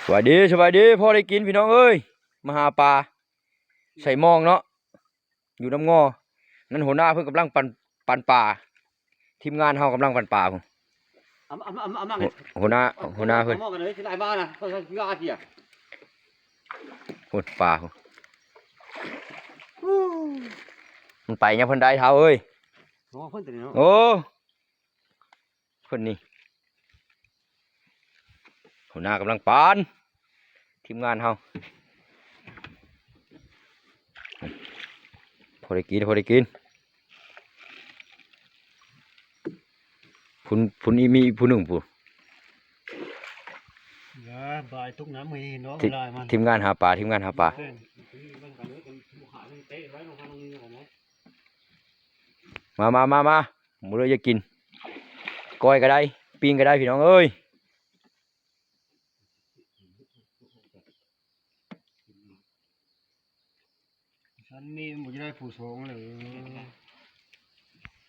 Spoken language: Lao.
ສະບາຍດີ ສະບາຍດີ ພໍໄດ້ກິນພີ່ນ້ອງເອີຍ ມາຫາປາໃສ່ມອງເນາະ ຢູ່ນຳງໍ ນັ້ນຫົວໜ້າເພິ່ນກຳລັງປັ່ນ ປັ່ນປາ ທີມງານເຮົາກຳລັງປັ່ນປາພຸ້ນ ອຳ ອຳ ອຳ ອຳ ຫົວ ຫົວໜ້າ ຫົວໜ້າເພິ່ນ ເອົາໝໍ້ກັນເລີຍ ຊິຫຼາຍບາດນະ ເພິ່ນເອົາເຮືອເສຍ ພຸ້ນປາພຸ້ນ ມັນໄປຫຍັງເພິ່ນໄດ້ທ້າວເອີຍ ໂອ້ ເພິ່ນຕົວນີ້ເນາະ ໂອ້ ເພິ່ນນີ້ ຫົວໜ້າກຳລັງປັ່ນ ທີມງານເຮົາ ພໍໄດ້ກິນ ພໍໄດ້ກິນ ພຸ້ນ ພຸ້ນອີກ ມີອີກຜູ້ໜຶ່ງພຸ້ນ ເອີ ບາຍຕົກນ້ຳໃຫ້ເນາະ ທີມງານຫາປາ ທີມງານຫາປາ ມາ ມາ ມາ ມາ ໝູເລີຍຢາກກິນ ກ້ອຍກໍໄດ້ ປີ້ງກໍໄດ້ ພີ່ນ້ອງເອີຍ ຊັ້ນມີມັນບໍ່ໄດ້ຜູ້ສອງເລີຍ